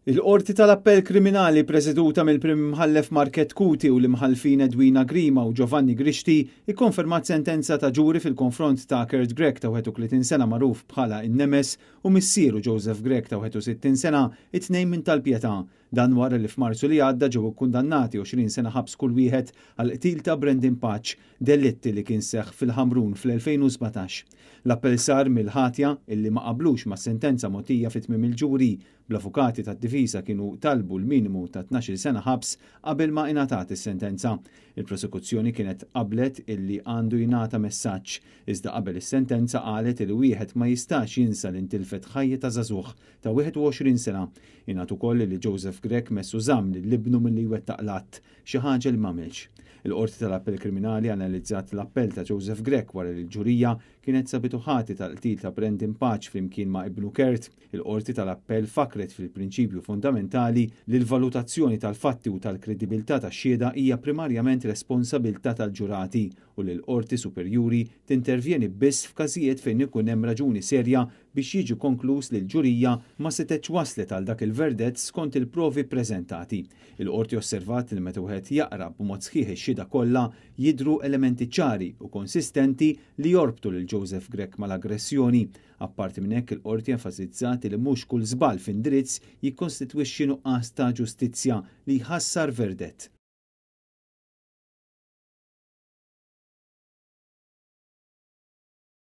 Il-Qorti tal-Appell Kriminali preseduta mill-Prim Imħallef Markette Cuti u l-Imħallfin Edwina Grima u Giovanni Grixti ikkonfermat sentenza ta' ġuri fil-konfront ta' Kurt Grech ta' 31 sena magħruf bħala in-Nemes u missieru Joseph Grech ta' 61 sena, it-tnejn minn Tal-Pietà. Dan wara li f'Marzu li għadda ġew ikkundannati 20 sena ħabs kull wieħed għal qtil ta' Brandon Pace, delitt li kien seħħ fil-Ħamrun fl-2017. L-appell sar mill-ħatja illi ma qablux mas-sentenza mogħtija fi tmiem il-ġuri. Bl-avukati tad-difiża kienu talbu l-minimu ta' 12 sena ħabs qabel ma ingħatat is-sentenza. Il-prosekuzzjoni kienet qablet illi għandu jingħata messaġġ, iżda qabel is-sentenza qalet li wieħed ma jistax jinsa li ntilfet ħajja ta' żagħżugħ ta' 21 sena. Ingħad ukoll li Joseph Grech messu żamm lil ibnu milli jwettaq l-att, xi ħaġa li m'għamilx. Il-Qorti tal-Appell Kriminali analizzat l-appell ta' Joseph Grech wara li l-ġurija kienet sabitu ħati tal-qtil ta' Brandon Pace flimkien ma' ibnu Kurt. Il-Qorti tal-Appell fakret fil-prinċipju fundamentali li l-valutazzjoni tal-fatti u tal-kredibilità tax-xhieda hija primarjament responsabilità tal-ġurati u li l-Qorti Superjuri tintervjeni biss f'każijiet fejn ikun hemm raġuni serja biex jiġi konkluż li l-ġurija ma setgħetx waslet għal dak il-verdett skont il-provi ppreżentati. Il-Qorti osservat li meta wieħed jaqra b'mod sħiħ ix-xhieda kollha jidhru elementi ċari u konsistenti li jorbtu lil Joseph Grech mal-aggressjoni. Apparti minn hekk, il-Qorti enfasizzat li mhux kull żball f'indirizz jikkostitwixxi nuqqas ta' ġustizzja li jħassar verdett.